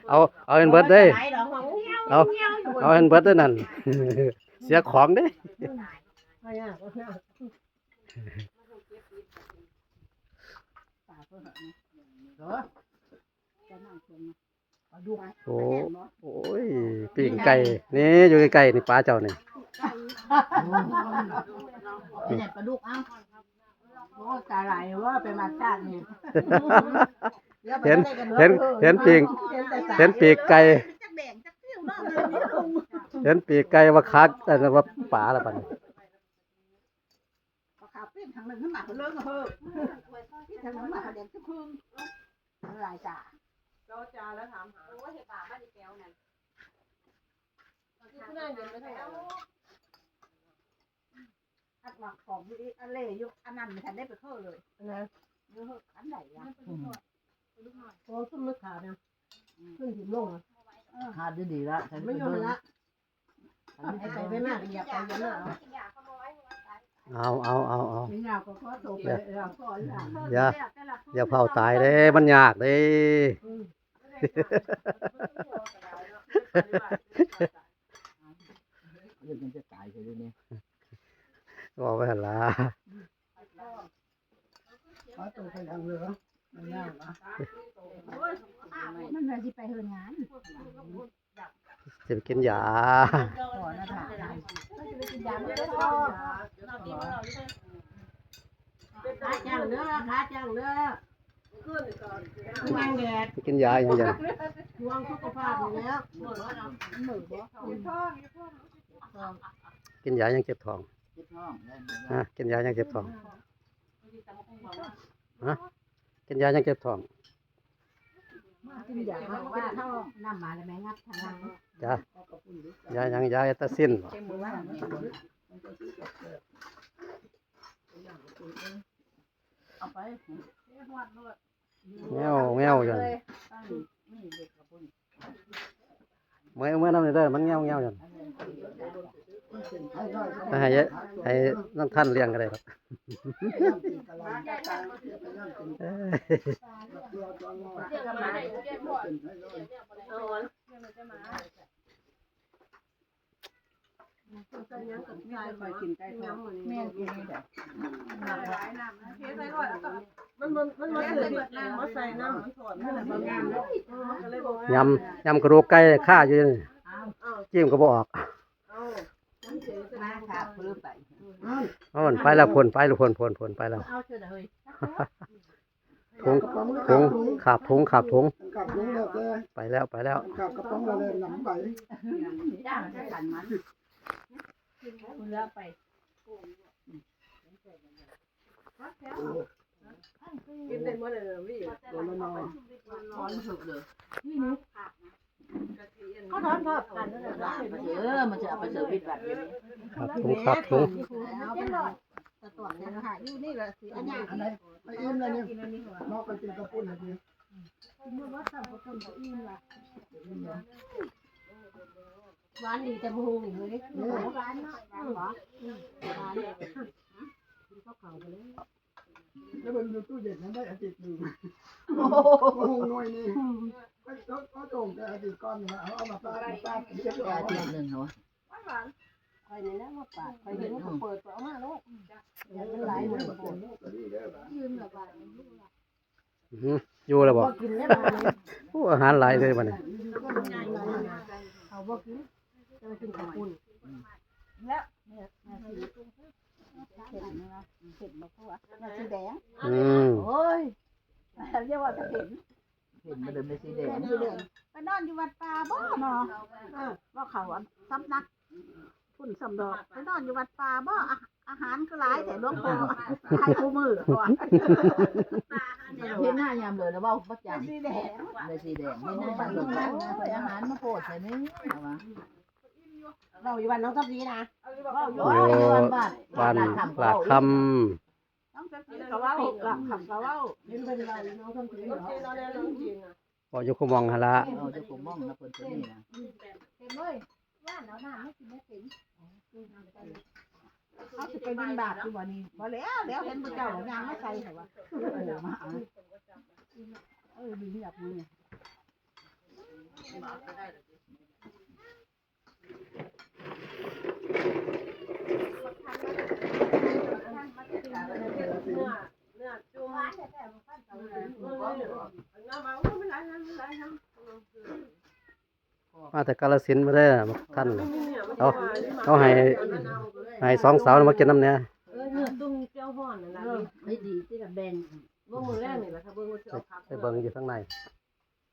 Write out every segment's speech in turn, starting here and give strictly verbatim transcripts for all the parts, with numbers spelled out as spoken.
เอา เอาให้เบิดเด้ เอา เอาให้เบิดเด้อนั่น เสียของเด้ โอ้ โอ้ย ปิ้งไก่ นี่อยู่ใกล้ๆ นี่ปลาเจ้านี่ นี่แหละปลาดุกเอ้า โอ้ตาไหลเว่าไปมาชาตินี่ เห็น เห็น เห็นปิ้ง เห็นปีกไก่ เห็นปีกไก่ว่าคัก แต่ว่าปลาละบัดนี้ ปลาขาวปิ้งทางหนึ่งขึ้นมาเพิ่นเลิกเฮ้อปิ้งทางหนึ่งมาเพิ่นเด็กทุกคืนหลายจ่า เราจาแล้วถามหา โอ้ยเห็นปลาบ้านอีแก้วนั่น คือผู้นั่งเดินไปทางไหน อัดหลักของอยู่อีกอันเล่อยู่อันนั้นมันทันได้ไปเข้าเลย นะ เยอะอันไหนอ่ะ โอ้ขึ้นมาขาเนี่ยขึ้นถึงลงอ่ะ หาดดีๆละฉัน ไม่ยอมละ ฉันไม่ ไอ้ไปไม่มากอย่าไปอย่ามา เอาเอาเอาเอา ไม่ยาวก็ขอโตไปแล้วก็อย่า อย่า อย่าเผาตายเด้ มันยากเด้ เรื่องมันจะตายเฉยๆนี่ บอกไปหันละ ขอโตไปทางเรือมันยากนะ มันเลยสิไปเฮือนงาน จะไปกินยา ขอนะค่ะ ขาจังเด้อขาจังเด้อ ทางแดด ไปกินยาอย่างเดียว ห่วงสุขภาพอยู่แล้ว กินยายังเจ็บท้อง เจ็บท้องเลย ฮะ กินยายังเจ็บท้อง ฮะ กินยายังเจ็บท้อง กินยาเจ็บท้องน้ำมาแล้วแม่งับทาง จ้ะ ยายัง ยาแอตตาซินบ่ เต็มมือว่า เอาไป แมวแมวอยู่ เมื่อเมื่อนำเลยเด้อ มันแงวแงวอยู่ ให้ให้น้องท่านเลี้ยงก็ได้ครับ เอ้ย คอยกินไก่ทอด แม่กินนี่แหละ มันมันมันมาใส่มันมาใส่น้ำมันถอดมันเลยบางงานแล้วมันก็เลยบอกว่าย ำ ยำกระดูกไก่ข้าอยู่นี่ อ้าว จิ้มก็บ่ออก เอามันเสียส มา ละ ค่ะเพื่อไป เอามันไปแล้วพ่นไปแล้วพ่นพ่นพ่นไปแล้ว เอาเชิญเลย ถุงถุงขาบถุงขาบถุง กลับลงแล้วแต่ ไปแล้วไปแล้ว กลับกระป๋องละเลยหนำใบ ย่างจะขันมันเพื่อไป กินได้หมดเลยวิ ตัวละน้อย ร้อนสุดเลย เขาทอดทอดกันนั่นแหละ เออมันจะเอาไปเสิร์ฟวิทย์บัตรเดี๋ยวนี้ ขาบถุงขาบถุง เอาไปหน่อยตะตวงเนี่ยค่ะอยู่นี่แหละสิอันนี้ อันไหนไปอิ่มแล้วนี่นอกกันกินกระปุ้นเลยนี่ กินมื้อละสองกระปุกก็อิ่มละหวานดีแต่บ่ฮู้เลย นี่ หวานเนาะหวานหวานหวานกินข้าวขาวไปเลย แล้วมันอยู่ตู้เย็นนั้นได้อาทิตย์หนึ่งโอ้โหหน่วยนี่เขาเขาส่งแต่อาทิตย์ก่อนนี่นะเอาเอามาป้าป้าเก็บ แค่ ไว้ อาทิตย์หนึ่งเหรอ ไปนี่นะมาปาดไปเห็นมันก็เปิดไปเอามาโลดอย่างมันหลายหมื่นกว่า ก็ดีเด้อ ยืมละบาท อื้อหืออยู่แล้วบ่ บ่กินได้บาทเลย โอ้อาหารหลายเลยบัดนี้ เขาบ่กินจะไปกินข้าวปุ้นแล้วเนี่ยเห็นไหมวะเห็นบ่กลัวมันสีแดง อืม โอ้ยเรียกว่าจะเห็น เห็นมาเดินไปสีแดง ไปนอนอยู่วัดป่าบ่เนาะเออว่าเขาอันสำนักคุณสำดอกไปนอนอยู่วัดป่าบ่อาอาหารคือหลายแต่หลวงปู่ให้คู่มือก่อน เห็นหน้ายามเลยแล้วว่าประจำ สีแดง เลยสีแดงไม่น่าเลยโอ้ยอาหารมาโปรดใส่นี่เอาวะ เราอยู่บ้านน้องทับพีนะ เอาหรือว่าเขา อยู่บ้านหลาดคำ น้องทับพีก็เว้าหลักคำก็เว้าเห็นเป็นเราน้องทับพี ต้อง เนาะ กินเอาแน่นอนกินอ่ะ บ่อยู่คู่หม่องหั่นละ เราจะผมมองนะเพิ่นตัวนี้นะ เห็นเลยย่านเอาน้ำไม่กินไม่เป็นเขาจะไปบินบาปอยู่บ่นี่บ่แล้วแล้วเห็นพระเจ้าเอายางมาใส่เหรอวะ โอ้มาเอา เ เออ มีอยากมีเนี่ย มาแต่กาฬสินธุ์มาเด้อท่าน เอา เอาให้ ให้สองสาวมากินน้ำเนี่ย เออ เนื้อตุ้มเจ้าฮ้อนนั่นล่ะ เออ ให้ดีที่ละแบ่ง เบิ่งมื้อแรกนี่ล่ะ ถ้าเบิ่งว่าสิเอาผัก ไปเบิ่งอยู่ข้างใน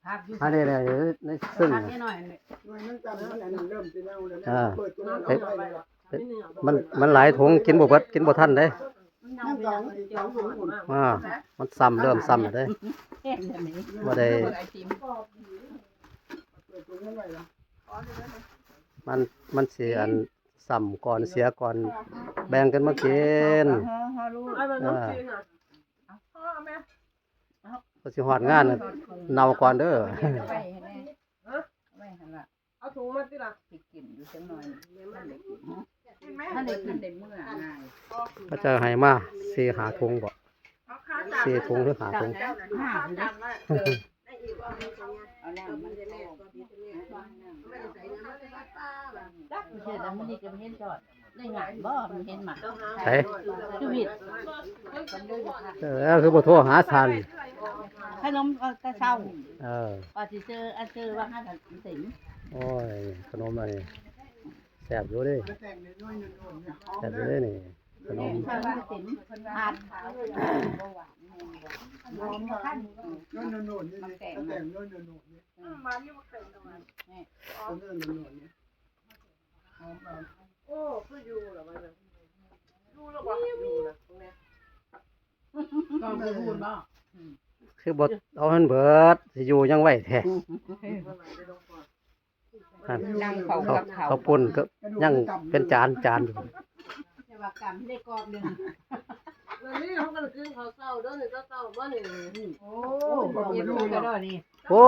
ผักอยู่ อันนี้เนี่ย ในซึ่ง ผักนิดหน่อยนี่ หน่วยมันจำมันอันนั้นเริ่มสิเน่าแล้วนะ อ่า เปิดตัวนั้นออกไปเลยล่ะ มัน มันหลายถุง กินบ่เบิด กินบ่ทันเด้ มันเน่าไปแล้ว มันสองถุง อ่า มันซ้ำ เริ่มซ้ำเด้ แห้งแบบนี้ บ่ได้ เปิดตัวนั้นไว้ล่ะ มัน มันสิอันซ้ำก่อน เสียก่อน แบ่งกันมากิน ห่อ ห่อลูก เอามันน้ำจีนน่ะ อ่า พ่อแม่ ก็สิฮอดงาน เน่าก่อนเด้อ เอาไว้ให้แน่ ฮะ เอาไว้หั่นล่ะ เอาถุงมาติล่ะ สิกินอยู่จังหน่อย เดี๋ยวมันได้กิน กินไหม ท่านได้กินได้เมื่อง่าย เขาจะให้มาสี่ห้าถุงบ่ เอาข้าวจาน สี่ถุงหรือห้าถุง ข้าวจานไว้ เออ ได้อีกว่ามันจะง่าย เอาน้ำมันออก จักเฮ็ดแล้วมันนี่จะบ่เห็นจอด ได้งานบ่ มันเห็นหมา ไผ ชีวิต เออ คือบ่โทรหาท่าน ขนมเอาแต่เช้า เออ ว่าสิเจอ อันเจอว่าหากันสิง โอ้ย ขนมอันนี้ แซ่บอยู่เด้ แซ่บอยู่เด้นี่ ขนม ผัด หอมค่ะ โน่นๆๆ นี่ นี่ แต่งโน่นๆ นี่ อืม หวานอยู่บ่เกินหวาน นี่ โน่นๆๆ นี่ หอมหวาน โอ้ คืออยู่เหรอวะเนี่ย อยู่แล้วบ่ อยู่นะตรงเนี้ย ก็บ่รู้เนาะ คือบ่เอาให้มันเบิด สิอยู่ยังไหวแท้ นั่น นั่งเฝ้ากับเขา ข้าวปุ้นก็ยังเป็นจานจานอยู่ แต่ว่ากำได้กอบหนึ่ง เดี๋ยวนี้เขาก็กินข้าวเช้าเด้อนี่ เช้าๆ มานี่ โอ้ เก็บตัวกระดอนี่ โอ้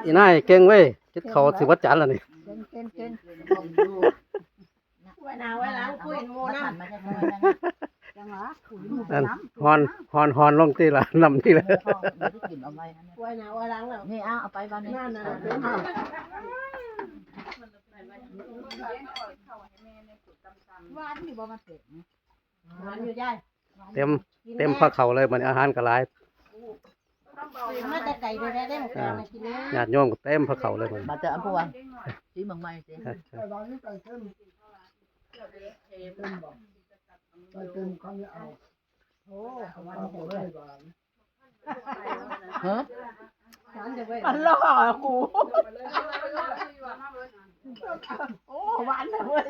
อีนายเก่งเว้ย กินข้าวสิเบิดจานแล้วนี่ เก่ง เก่ง เก่ง ไว้หน้าไว้หลังคุยหมู่นำ มาทันมาจากโน่นนั่นน่ะ จังหวะ นั่น ฮอน ฮอน ฮอนลงติล่ะ น้ำติล่ะ ไว้หน้าไว้หลังแล้ว นี่ เอา เอาไปบ้านนี้ นั่นน่ะ หวานอยู่บ่มาเตะ หวานอยู่ยาย เต็ม เต็มพาข้าวเลย มื้อนี้อาหารก็หลาย มาแต่ไกลเลยได้ ได้หมด อ่า มากินเลย ญาติโยมก็เต็มพาข้าวเลย มื้อนี้ มาแต่อำเภอวัง สีเมืองใหม่สิ เออ ใส่หวานหรือใส่เค็ม ใส่เค็มบ่ ใส่เค็มเขาไม่เอา โอ้ เอาหวาน เอาหวาน ฮะ หวานจังเว้ย อันล่อกู โอ้ หวานจังเว้ย